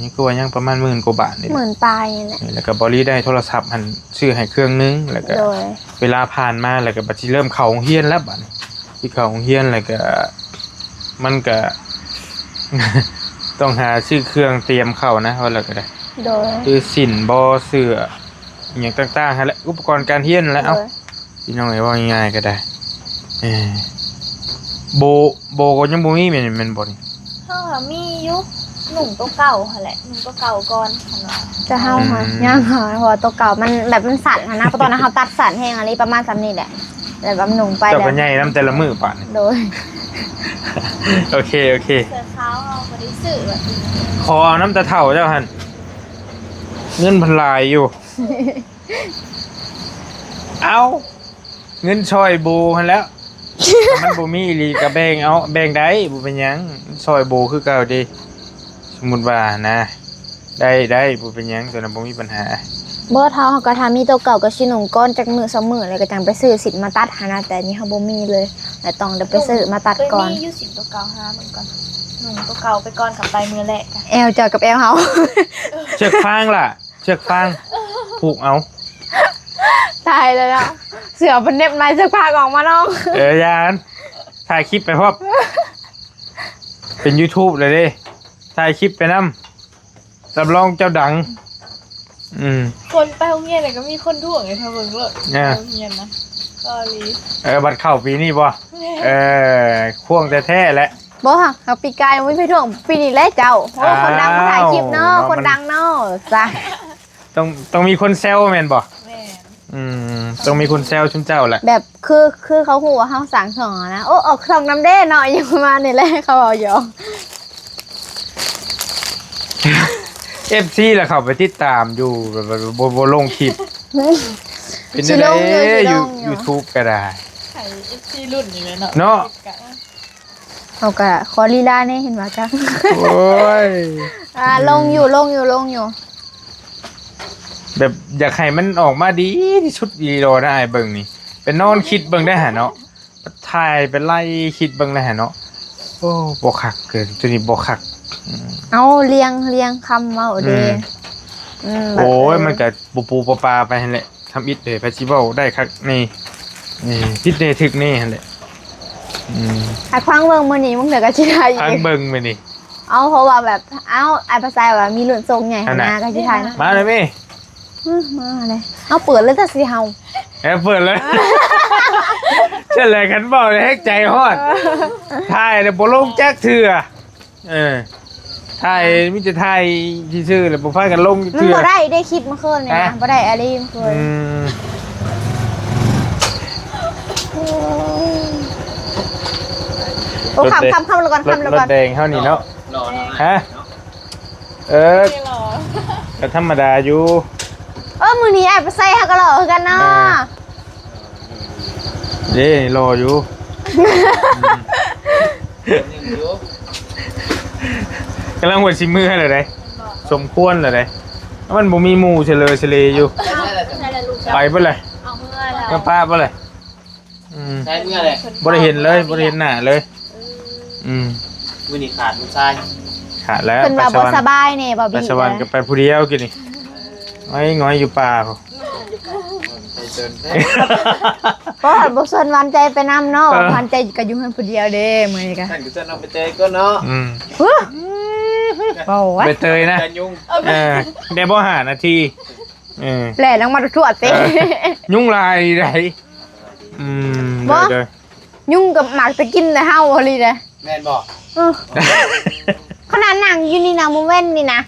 ຍັງ ຄືວ່າຍັງປະມານໝື່ນກວ່າບາດນີ້ແຫຼະ ໝື່ນປາຍນີ້ແຫຼະ. ແລ້ວກໍເບົາລີໄດ້ໂທລະສັບຫັ້ນ ຊື້ໃຫ້ເຄື່ອງໜຶ່ງ ແລ້ວກໍ ໂດຍ ເວລາຜ່ານມາ ແລ້ວກໍບັດຊິເລີ່ມເຂົ້າໂຮງຮຽນແລ້ວ ບັດນີ້ຊິເຂົ້າໂຮງຮຽນ ແລ້ວກໍ ມັນກະ ຕ້ອງຫາຊື້ເຄື່ອງຕຽມເຂົ້ານະ ວ່າແລ້ວກໍໄດ້ ໂດຍ ຄືສິ້ນບໍ ເສື້ອ ອີ່ຫຍັງຕ່າງໆຫັ້ນແຫຼະ ອຸປະກອນການຮຽນຫັ້ນແຫຼະ. ໂດຍ ເອົ້າ ພີ່ນ້ອງເອີຍ ເວົ້າງ່າຍໆກໍໄດ້ ເອີ ໂບ ໂບກໍຍັງບໍ່ມີແມ່ນ ແມ່ນບໍ່ນີ້? ເຮົາຫາມີຢູ່ ນຸ່ງໂຕເກົ່າຫັ້ນແຫຼະ ນຸ່ງໂຕເກົ່າກ່ອນ ຄັນວ່າ ແຕ່ເຮົາຫາ ອືມ ຍັງຫາ ເພາະວ່າໂຕເກົ່າມັນແບບມັນສັ້ນຫັ້ນນະ ເພາະຕອນນັ້ນເຮົາຕັດສັ້ນແຮງອີ່ຫຼີ ປະມານສ່ຳນີ້ແຫຼະ ແລ້ວແບບນຸ່ງໄປ ເຈົ້າກໍໃຫຍ່ນຳແຕ່ລະມື້ປານນີ້. ໂດຍ ໂອເຄ ໂອເຄ ເສື້ອຂາວເຮົາບໍ່ໄດ້ຊື້ວ່າ ຂໍເອົານຳແຕ່ເຖົ້າເຈົ້າຫັ້ນ ເງິນເພິ່ນຫຼາຍຢູ່ ເອົ້າ ເງິນຊ່ອຍໂບຫັ້ນແຫຼ້ວ ມັນບໍ່ມີອີ່ຫຼີກໍແບ່ງເອົາ ແບ່ງໄດ້ ບໍ່ເປັນຫຍັງ ຊ່ອຍໂບຄືເກົ່າເດ ສົມມຸດວ່ານະ ໄດ້ ໄດ້ ບໍ່ເປັນຫຍັງ ຕົວນັ້ນບໍ່ມີບັນຫາ. ບໍ່ ເຖົ້າເຮົາກໍຖ້າມີໂຕເກົ່າກໍຊິນຸ່ງກ່ອນຈັກມື້ສອງມື້ ແລ້ວກໍຈັ່ງໄປຊື້ສິ້ນມາຕັດຫັ້ນນະ ແຕ່ອັນນີ້ເຮົາບໍ່ມີເລີຍ ແລ້ວຕ້ອງໄດ້ໄປຊື້ມາຕັດກ່ອນ. ເຄີຍມີຢູ່ສິ້ນໂຕເກົ່າ ຫາເບິ່ງກ່ອນ ນຸ່ງໂຕເກົ່າໄປກ່ອນ ກັບໄປມື້ແລກ ແອວເຈົ້າກັບແອວເຮົາ ເຊືອກຟາງລະ ເຊືອກຟາງ ຜູກເອົາ. ຕາຍແລ້ວເນາະ ເສື້ອເພິ່ນເໜັບໃນເຊືອກຟາງອອກມານ້ອງ. ເອີ ຢ່າ ຖ່າຍຄລິບໄປພ້ອມ ເປັນ YouTube ແລ້ວເດ້ ຖ່າຍຄລິບໄປນຳ ຮັບຮອງເຈົ້າດັງ. ອືມ ຄົນໄປໂຮງຮຽນນະກໍມີຄົນທ້ວງໃຫ້ເຂົາເບິ່ງໂລດ ອ່າ ໂຮງຮຽນນະ ກໍອີ່ຫຼີ. ເອີ ບັດເຂົ້າປີນີ້ບໍ່? ແມ່ນ ເອີ ທ້ວງແທ້ໆແຫຼະ. ບໍ່ ຫາກປີກາຍບໍ່ມີໃຜທ້ວງ ປີນີ້ແຫຼະເຈົ້າ. ໂອ້ ອ້າວ ຄົນດັງມາຖ່າຍຄລິບເນາະ ເນາະ ຄົນດັງເນາະ ຈ້າ. ຕ້ອງ ຕ້ອງມີຄົນແຊວແມ່ນບໍ່? ແມ່ນ ອືມ ຕ້ອງມີຄົນແຊວຊຸມເຈົ້າແຫຼະ ແບບ ຄື ຄືເຂົາຮູ້ວ່າເຮົາສ້າງຊ່ອງຫັ້ນນະ ໂອ້ ອອກຊ່ອງນຳເດ້ເນາະ ອີ່ຫຍັງປະມານນີ້ແຫຼະ ເຂົາເວົ້າຫຍອກ. ເອັຟຊີລະເຂົ້າໄປຕິດຕາມຢູ່ ແບບວ່າບໍ່ ບໍ່ລົງຄລິບ ເປັນຈັ່ງໃດ ຊິລົງຢູ່ ຊິລົງຢູ່ YouTube ກໍໄດ້ ໃຫ້ເອັຟຊີລຸ້ນຢູ່ເນາະ ເນາະ. ເຮົາກະຂໍລີລາແດ່ ເຫັນວ່າຈັກ ໂອ້ຍ ອ່າ ອືມ ລົງຢູ່ ລົງຢູ່ ລົງຢູ່ ແບບຢາກໃຫ້ມັນອອກມາດີທີ່ສຸດ ອີ່ຫຼີນະ ອ້າຍເບິ່ງນີ້ ໄປນອນຄິດເບິ່ງໄດ້ຫາເນາະ ຖ່າຍໄປໄລ່ຄິດເບິ່ງໄດ້ຫາເນາະ. ໂອ້ ບໍ່ຄັກເກີນ ຕົວນີ້ບໍ່ຄັກ. ອືມ ເອົາ ລຽງ ລຽງຄຳເວົ້າເດ້ ອືມ ອືມ ໂອ້ຍ ແບບ ເອີ ມັນກະປູໆປາໆໄປຫັ້ນແຫຼະ. ທຳອິດເດ້ ໃຜຊິເວົ້າໄດ້ຄັກແນ່ ເອີ ຜິດແນ່ຖືກແນ່ຫັ້ນແຫຼະ. ອືມ ຖ້າຟັງເບິ່ງມື້ນີ້ ບາງເທື່ອກໍຊິໄດ້ອີກ ຟັງເບິ່ງມື້ນີ້. ເອົາ ເພາະວ່າແບບ ເອົາ ອ້າຍປາໄຊວ່າມີລຸ້ນໂຊກໃຫຍ່ຫັ້ນນະ ຫັ້ນນະ ກໍຊິໄດ້ນະ. ມາເລີຍແມ່ ອື ມາເລີຍ. ເອົາ ເປີດເລີຍ ແຕ່ຊິເຮົາ ເອີ ເປີດເລີຍ. ຊັ້ນແຫຼະ ຄັນເວົ້າແຮງໃຈຮ້ອນ ເອີ ຖ່າຍແລ້ວບໍ່ລົງຈັກເທື່ອ. ເອີ ຖ່າຍ ມີແຕ່ຖ່າຍຊື່ໆ ແລ້ວບໍ່ພາກັນລົງຈັກເທື່ອ. ມັນບໍ່ໄດ້ເດ້ ຄລິບມື້ຄືນນີ້ນະ ຮະ ບໍ່ໄດ້ອາລີມື້ຄືນ. ອືມ ໂອ້ ຄ່ຳ ຄ່ຳ ຄ່ຳລະກ່ອນ ຄ່ຳລະກ່ອນ. ລົດແດງເຮົານີ້ເນາະ ຮະ ເອີ ກໍທຳມະດາຢູ່. ເອີ ມື້ນີ້ອ້າຍປາໄຊເຮົາກໍຫຼໍ່ຄືກັນເນາະ. ເອີ ເດ້ ຫຼໍ່ຢູ່ ກຳລັງວ່າຊິເມືອແລ້ວເດ້ ສົມຄວນແລ້ວເດ້ ມັນບໍ່ມີໝູ່ສະເລີສະເລຢູ່. ໄປເບິດເລີຍ ເອົາເມືອແລ້ວ ມາປະເບິດເລີຍ. ອືມ ໃຊ້ເມືອແຫຼະ ບໍ່ໄດ້ເຫັນເລີຍ ບໍ່ໄດ້ເຫັນໜ້າເລີຍ. ອືມ ອືມ ມື້ນີ້ຂາດລູກຊາຍ ຂາດແລ້ວ. ເພິ່ນວ່າບໍ່ສະບາຍແນ່ ບໍ່ບີ ໄປສະຫວັນກໍໄປຜູ້ດຽວກິນນີ້ ງອຍໆຢູ່ປ່າພຸ້ນ. ບໍ່ ບໍ່ຊວນຫວານໃຈໄປນຳເນາະ. ເອີ ຫວານໃຈກໍຢູ່ເຮືອນຜູ້ດຽວເດ້ມື້ນີ້ກະ. ຊັ້ນກໍຊວນນ້ອງໃບເຕີຍກ່ອນເນາະ. ອືມ ຫື ເວົ້າ ໃບເຕີຍນະ. ເອີ ໄດ້ບໍ່ ຫ້ານາທີ. ເອີ ແລ່ນອອກມາທວດໆເຕະ. ເອີ ຍຸງລາຍໃດ. ອືມ ບໍ່ ເດີ ຍຸງກໍມັກຈະກິນແຕ່ເຮົາອີ່ຫຼີເດ້. ແມ່ນບໍ່? ເອີ ຂະໜາດນັ່ງຢູ່ນີ້ນະ ມື້ເວັນນີ້ນະ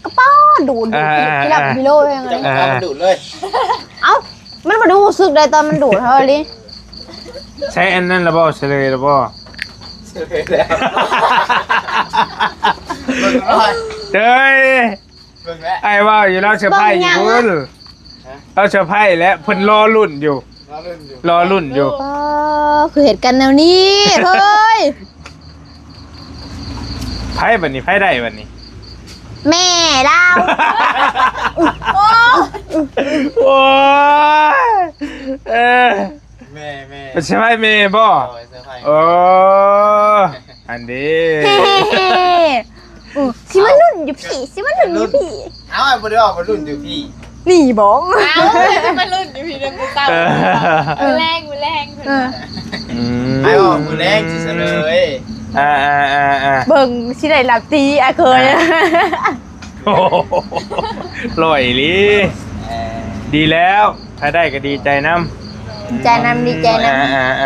ກະປ້າດູດ ດູດ ອ່າ ກິນເຫຼົ້າກິໂລເອງ. ອ່າ ມັນດູດເລີຍ. ເອົ້າ ມັນບໍ່ໄດ້ຮູ້ສຶກໃດຕອນມັນດູດເຮົາອີ່ຫຼີ. ໃຊ້ອັນນັ້ນລະບໍ່? ສະເລີຍລະບໍ່? ສະເລີຍແລ້ວ. ເຮີ້ຍ ເບິ່ງແລ້ວ ອ້າຍເວົ້າຢູ່ ລາວເຊີໄພຢູ່ພຸ້ນ. ເບິ່ງຫຍັງ? ລາວເຊີໄພແລ້ວ ເພິ່ນລໍລຸ້ນຢູ່ ລໍລຸ້ນຢູ່ ລໍລຸ້ນຢູ່. ອໍ ຄືເຮັດກັນແນວນີ້ເຮີ້ຍ. ໃຜບັດນີ້ ໃຜໄດ້ບັດນີ້? ແມ່ລາວ. ໂອ້ ໂອ້ຍ ເອີ ແມ່ ແມ່ ເຊີໄພແມ່ບໍ່? ໂດຍ ເຊີໄພ. ໂອ້ ອັນນີ້ ເຮ ເຮ ເຮ. ໂອ້ ຊິມາລຸ້ນຢູ່ພີ້ ຊິມາລຸ້ນຢູ່ພີ້. ເອົ້າ ບໍ່ໄດ້ອອກມາລຸ້ນຢູ່ພີ້ ນີ້ບໍ? ອ້າວ ຊິມາລຸ້ນຢູ່ພີ້ເດີ ມື້ເຊົ້າ. ເອີ ມື້ແລງ ມື້ແລງເພິ່ນວ່າ. ອືມ ອ້າຍອອກມື້ແລງຊິສະເຫຼີຍ. ອ່າໆໆໆ ເບິ່ງຊິໄດ້ລັບຕີອ້າຍເຄີຍ. ອ່າ ໂອ້ໂຫ ຫຼອຍອີ່ຫຼີ. ເອີ ດີແລ້ວ ໃຜໄດ້ກໍດີໃຈນຳ. ດີໃຈນຳ ດີໃຈນຳ. ອ່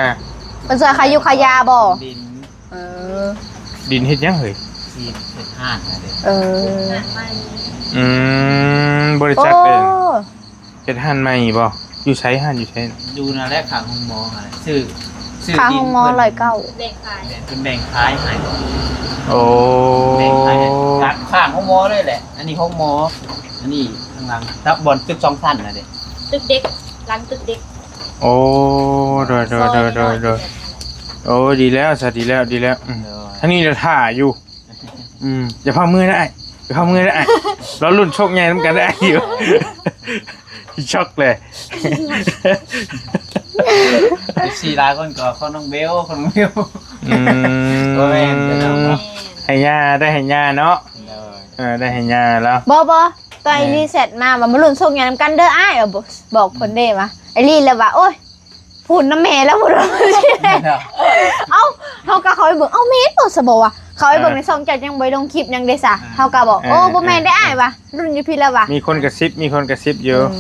າໆໆ ເພິ່ນຊ່ວຍຄ່າຢູ່ຄ່າຢາບໍ? ເອີ ດິນເຮັດຫຍັງເຮີ້ຍ? ຊິເຮັດຮ້ານນະເດ້. ເອີ ອືມ ບໍລິສັດເອງ. ໂອ້ ເຮັດຮ້ານໃໝ່ບໍ? ຢູ່ໃສ? ຮ້ານຢູ່ໃສ? ຢູ່ນັ້ນແຫຼະ ຂ້າງໂຮງໝໍຫັ້ນແຫຼະ. ຊື້ ຊື້ດິນ ຂ້າງໂຮງໝໍ ເພິ່ນ ຮ້ອຍເກົ້າ ແບ່ງຂາຍ ແມ່ນ ເພິ່ນແບ່ງຂາຍໃຫ້. ໂອ້ ແບ່ງຂາຍໃຫ້ ຂ້າງໂຮງໝໍເລີຍແຫຼະ. ອັນນີ້ໂຮງໝໍ ອັນນີ້ຂ້າງຫຼັງ ຕັບບ່ອນຕຶກສອງຊັ້ນນະເດ້ ຕຶກເດັກ ຫຼັງຕຶກເດັກ. ໂອ້ ໂດຍໆໆໆ ໂອ້ ດີແລ້ວຊະ ດີແລ້ວ ດີແລ້ວ. ອືມ ໂດຍ ທາງນີ້ລະຖ້າຢູ່. ອືມ ຢ່າພາເມື່ອຍນະອ້າຍ ຢ່າພາເມື່ອຍນະອ້າຍ. ລໍລຸ້ນໂຊກໃຫຍ່ນຳກັນນະອ້າຍ. ຊັອກເລີຍ. ເອັຟຊີຫຼາຍຄົນກໍຂໍນ້ອງເບວ ຂໍນ້ອງເບວ. ອືມ ບໍ່ແມ່ນ ໃຫ້ຍ່າ ໄດ້ໃຫ້ຍ່າເນາະ. ໂດຍ ເອີ ໄດ້ໃຫ້ຍ່າແລ້ວ. ບໍ່ ບໍ່ ຕອນ ເອີ ອີ່ລີແຊັດມາວ່າ ມາລຸ້ນໂຊກໃຫຍ່ນຳກັນເດີອ້າຍ. ເອີ ບອກ ບອກເພິ່ນເດ້ວ່າ ອີ່ລີແລ້ວວ່າ ໂອ້ຍ ພຸ້ນນຳແມ່ແລ້ວ ພຸ້ນ. ເອົ້າ ເຮົາກໍເຂົ້າໄປເບິ່ງ ເອົ້າ ແມ່ນບໍ່ ສະບໍວ່າ ເຂົ້າໄປເບິ່ງ ເອີ ໃນຊ່ອງເຈົ້າຍັງບໍ່ໄດ້ລົງຄລິບຫຍັງເດ້ຊະ. ເອີ ເຮົາກໍບອກ ເອີ ໂອ້ ບໍ່ແມ່ນເດ້ ເອີ ອ້າຍວ່າ ລຸ້ນຢູ່ພີ້ແລ້ວວ່າ ມີຄົນກະຊິບ ມີຄົນກະຊິບຢູ່. ອືມ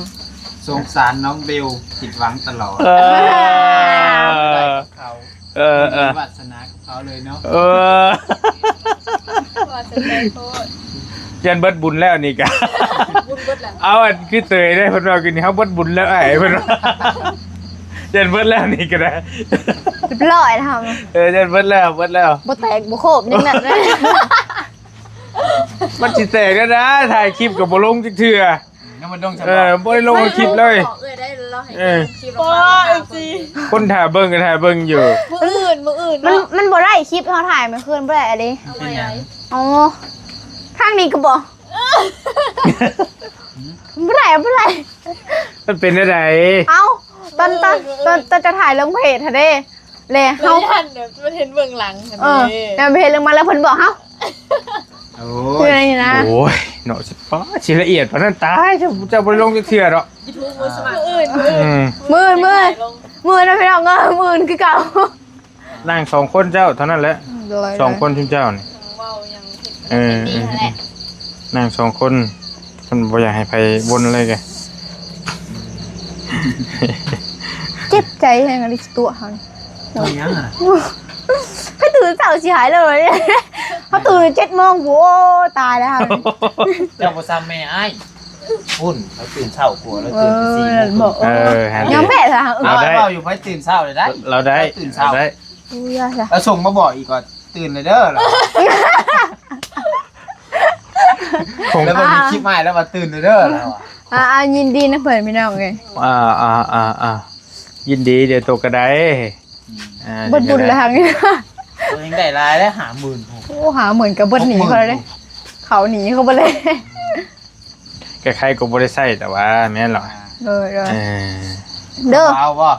ສົງສານນ້ອງເບວ ຜິດຫວັງຕະຫຼອດ. ເອີ ເອີ ເອີ ວາດສະໜາ ເອົາເລີຍເນາະ. ເອີ ວ່າຈັ່ງໃດໂພດ ຢ້ານເບິດບຸນແລ້ວນີ້ກະ ບຸນເບິດແລ້ວ. ເອົາ ອັນຄືເຕີຍເດ້ ເພິ່ນວ່າຄືນີ້ ເຮົາເບິດບຸນແລ້ວອ້າຍ ເພິ່ນວ່າ ຢ້ານເບິດແລ້ວນີ້ກະໄດ້ ຮຽບຮ້ອຍແລ້ວ. ເອີ ຢ້ານເບິດແລ້ວ ເບິດແລ້ວ ບໍ່ແຕກບໍ່ໂຄບຫຍັງນັ້ນ. ມັນຊິແຕກແນວໃດ ຖ່າຍຄລິບກໍບໍ່ລົງຈັກເທື່ອ. ຍັງບໍ່ລົງ ເອີ ບໍ່ໄດ້ລົງຄລິບເລີຍ. ບອກເອື້ອຍໄດ້ ລາວໃຫ້ ເອີ ເບິ່ງຄລິບ ບໍ່ ເອັຟຊີ ຄົນຖ້າເບິ່ງກໍຖ້າເບິ່ງຢູ່. ມື້ອື່ນ ມື້ອື່ນ ມັນ ເນາະ ມັນບໍ່ໄດ້ຄລິບເຮົາຖ່າຍມື້ຄືນ ບໍ່ໄດ້ອະເດ. ເອົາໄວ້ ເປັນຫຍັງ? ອໍ ທາງນີ້ກໍບໍ່ ບໍ່ໄດ້ ບໍ່ໄດ້. ມັນເປັນແນວໃດ? ເອົ້າ ຕອນ ຕອນ ຕອນ ຕອນຈະຖ່າຍລົງເພຈຫັ້ນເດ ແລະເຮົາ ຢ້ານແບບມັນເຫັນເບື້ອງຫຼັງ. ເອີ ແລ້ວເຫັນເລື່ອງມາແລ້ວເພິ່ນບອກເຮົາ. ໂອ້ຍ ເພື່ອນນີ້ນະ ໂອ້ຍ ເນາະ ຊິ ປ້າ ຊິລະອຽດປານນັ້ນ ຕາຍ ເຈົ້າ ເຈົ້າບໍ່ໄດ້ລົງຈັກເທື່ອດອກ. ຢູທູບມືສະໝັກ ມື້ອື່ນ ມື້ອື່ນ ອືມ ມື້ອື່ນ ມື້ອື່ນ ມື້ອື່ນນະພີ່ນ້ອງເອີຍ ມື້ອື່ນຄືເກົ່າ. ນັ່ງສອງຄົນເຈົ້າເທົ່ານັ້ນແຫຼະ. ໂດຍ ສອງຄົນຊຸມເຈົ້ານີ້ ເວົ້າຫຍັງ ເອີ ເອີ ເອີ ນັ່ງສອງຄົນ ເພິ່ນບໍ່ຢາກໃຫ້ໃຜວົນເລີຍກະ. ເຈັບໃຈແຮງອີ່ຫຼີ ຕົວະເຮົານີ້. ເຮັດຫຍັງອະ? ໃຜຕື່ນເຊົ້າຊິຫາຍເລີຍ. ເຮົາຕື່ນເຈັດໂມງພຸ້ນ ໂອ້ ຕາຍແລ້ວ. ເຈົ້າບໍ່ຊ່ຳແມ່ອ້າຍ. ພຸ້ນ ລາວຕື່ນເຊົ້າກວ່າ ລາວຕື່ນແຕ່ສີ່ໂມງ. ເອີ ຫັ້ນແຫຼະ ຍອມແພ້ຊະ. ລາວໄດ້ ເວົ້າຢູ່ ໃຜຕື່ນເຊົ້າໄດ້ ລາວໄດ້ ລາວຕື່ນເຊົ້າ ລາວໄດ້. ອູ້ຍ ລາວສົ່ງມາບອກອີກວ່າ ຕື່ນແລ້ວເດີ ລາວວ່າ. ແລ້ວເບິ່ງໃນຄລິບອ້າຍ ລາວວ່າ ຕື່ນແລ້ວເດີ ລາວວ່າ. ອ່າໆ ຍິນດີນຳເພິ່ນພີ່ນ້ອງເອີຍ. ອ່າໆໆໆ ຍິນດີ ດຽວໂຕກໍໄດ້. ອືມ ອ່າ ເບິດບຸນແລ້ວຫັ້ນ ໂຕຍັງໄດ້ຫຼາຍແລ້ວ ຫ້າໝື່ນ. ໂອ້ ຫ້າໝື່ນກໍເບິດໜີເຂົາແລ້ວເດ້ ເຂົາໜີເຂົາເບິດເລີຍ. ໃຜໆກໍບໍ່ໄດ້ໃຊ້ ແຕ່ວ່າແມ່ນລະ. ເອີ ເອີ ເດີ ເອົາບໍ່?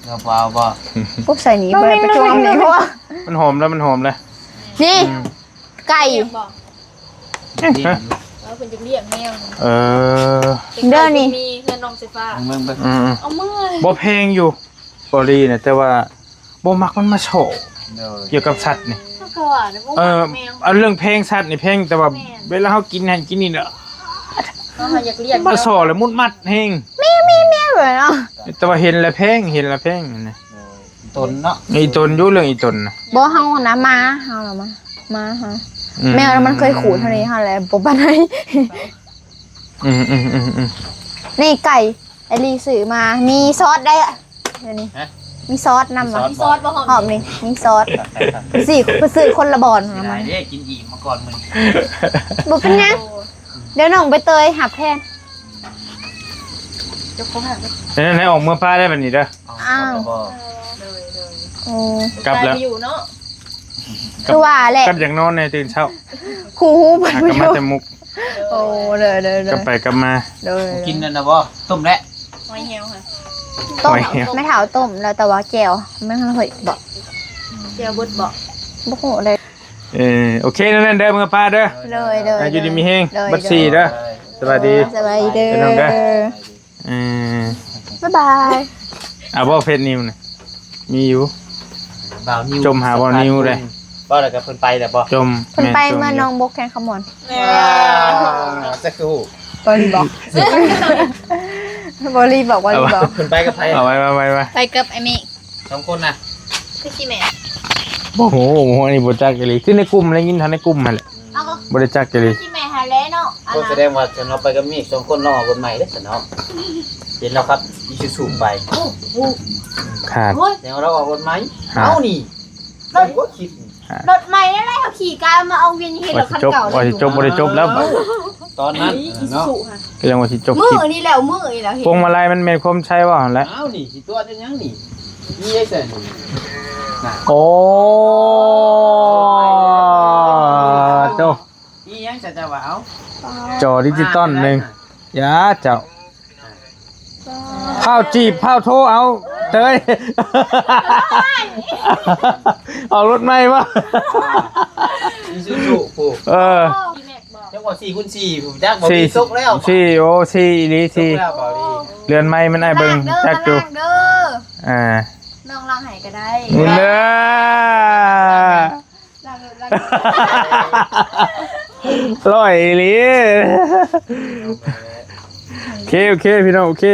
ເອົາບໍ່? ເອົາບໍ່? ໂອ້ ໃສ່ໜີບໍ່ໄດ້ ໄປທວງໜີເຂົາ. ມັນຫອມແລ້ວ ມັນຫອມແລ້ວ. ນີ້ ອືມ ໄກ່ ເອີ ເພິ່ນຈະລ້ຽງແມວ. ເອີ ເດີນີ້ ມີເຮືອນນ້ອງໄຟຟ້າ. ເບິ່ງໆ ອືມໆ ເອົາເມືອ ບໍ່ແພງຢູ່ ບໍລີນະ ແຕ່ວ່າບໍ່ມັກມັນມາສໍ້. ໂດຍ ກ່ຽວກັບສັດນີ້ ເຂົາກໍວ່ານະ ບໍ່ມັກແມວ. ເອີ ອັນເລື່ອງແພງສັດນີ້ແພງ ແຕ່ວ່າ ແມ່ນ ເວລາເຮົາກິນຫັ້ນກິນນີ້ນະ ເຮົາຢາກລ້ຽງ ມາສໍ້ແລ້ວມຸດມັດແຮງ ແມວໆໆ ເລີຍເນາະ. ແຕ່ວ່າເຫັນແລ້ວແພງ ເຫັນແລ້ວແພງນະ. ໂດຍ ອີຕົນເນາະ ອີຕົນຢູ່ ເລື່ອງອີຕົນນະ. ບໍ່ ເຮົານະ ໝາ ເຮົານະ ໝາ ໝາເຮົາ ອືມ ແມວນະ ມັນເຄີຍຂູດເທົ່ານີ້ ເຮົາແຫຼະບໍ່ປານໃດ. ອືມໆໆໆ ນີ້ໄກ່ ໄອລີຊື້ມາ ມີຊອສໄດ້ ດຽວນີ້ ຮະ? ມີຊອສນຳ ມີຊອສ ຫວາ ມີຊອດບໍ່? ຫອມນີ້ ມີຊອດ ໄປຊື້ ໄປຊື້ຄົນລະບ່ອນ. ເສຍດາຍເດ້ ກິນອີ່ມມາກ່ອນມື້ນີ້. ບໍ່ເປັນຫຍັງ ດຽວນ້ອງໃບເຕີຍຮັບແທນ. ເຈົ້າຂອງຫາ ເອີ ໃຫ້ອອກເມືອປ້າໄດ້ບັດນີ້ເດີ. ອ້າວ ໂອ້ ກັບແລ້ວ ຢູ່ເນາະ ຄືວ່າແຫຼະ ກັບຢາກນອນແດ່ຕື່ນເຊົ້າ ຄູ່ຮູ້ເພິ່ນ ກັບມາແຕ່ມຸກ. ໂອ້ ເດີໆໆ ກັບໄປກັບມາ ໂດຍ ກິນນັ້ນນະບໍ່? ຕົ້ມແລ້ວ ຫອຍແຮວຫະ ຕົ້ມ ຫອຍແຮວ ແມ່ເຖົ້າຕົ້ມແລ້ວ ແຕ່ວ່າແຈ່ວມັນຫອຍບໍ່? ແຈ່ວເບິດບໍ່? ບໍ່ຮູ້ເລີຍ. ເອີ ໂອເຄ ນັ້ນເດີ ເມືອປ້າເດີ ໂດຍ ໂດຍ ອ່າ ຢູ່ດີມີແຮງ ໂດຍ ບັດສີ່ເດີ ໂດຍ ສະບາຍດີ ສະບາຍດີເດີ ພີ່ນ້ອງເດີ ເອີ ບາຍບາຍ ເອົາບໍ່ເຟສນິວນະ ມີຢູ່ ບ່າວນິວ ຈົ່ມຫາບ່າວນິວເດ້ ເວົ້າແລ້ວກໍເພິ່ນໄປແລ້ວບໍ່ ຈົ່ມ ເພິ່ນໄປ ແມ່ນ ເມືອໜອງບົກແຂວງຄຳມ່ວນ ອ່າ ຈັກຄືຮູ້ ບໍ່ລີບອກ ບໍ່ລີບອກ ບໍ່ລີບອກ ເອົາໄວ້ ເອົາໄວ້ ເອົາໄວ້ ໄປກັບໄອ້ມິ ສອງຄົນນະ ຄືຊິແມ່ນ ບໍ່ຮູ້ ບໍ່ຮູ້ ອັນນີ້ບໍ່ຈັກອີ່ຫຼີ ຄືໃນກຸ່ມ ໄດ້ຍິນເທົ່າໃນກຸ່ມຫັ້ນແຫຼະ ເອົາກໍ ບໍ່ໄດ້ຈັກອີ່ຫຼີ ຄືຊິແມ່ນຫັ້ນແຫຼະເນາະ ກໍສະແດງວ່າ ຄັນເຮົາໄປກັບມິ ສອງຄົນ ລອງເອົາລົດໃໝ່ເດ້ຊັ້ນເນາະ ເຫັນແລ້ວຂັບອີຊູຊູໄປ ໂອ້ ຂາດ ໂອ້ຍ ແຕ່ວ່າລາວອອກລົດໃໝ່ ຂາດ ເອົານີ້ ລົດ ລົດໃໝ່ນັ້ນແຫຼະ ເຮົາຂີ່ກາຍມາເອົາວິນ ເຫັນລົດຄັນເກົ່າ ວ່າຊິຈົບ ວ່າຊິຈົບ ບໍ່ໄດ້ຈົບແລ້ວ ຕອນນັ້ນ ອີ ເນາະ ກະຍັງວ່າຊິຈົບ ມື້ນີ້ແຫຼະ ມື້ນີ້ແຫຼະ ພວງມາໄລມັນແມ່ນຄວາມໄຊເວົ້າຫັ້ນແຫຼະ ອ້າວ ນີ້ຊິຕົວະຈັ່ງຫຍັງນີ້ ມີໄດ້ໃສ່ນີ້ ໂອ້ ໂຕ ອີຫຍັງ ຈະວ່າເອົາ ຈໍດິຈິຕອນໜຶ່ງ ຢ່າເຈົ້າ ພ້າວຈີບ ພ້າວໂທ ເອົາ ເຕີຍ ອອກລົດໃໝ່ບໍ່ ອີຊູຊູ ເອີ ຈັ່ງວ່າສີ່ຄູນສີ່ ຈັກບໍ່ມີຕົກແລ້ວ ສີ່ ໂອ້ ສີ່ອີ່ຫຼີ ສີ່ ເລື່ອນໃໝ່ມັນອ້າຍເບິ່ງ ຈັກຢູ່ ເດີ ອ່າ ນ້ອງລ້າງໃຫ້ກໍໄດ້ ເດີ ຮ້ອຍອີ່ຫຼີ ໂອເຄ ໂອເຄ ພີ່ນ້ອງ ໂອເຄ.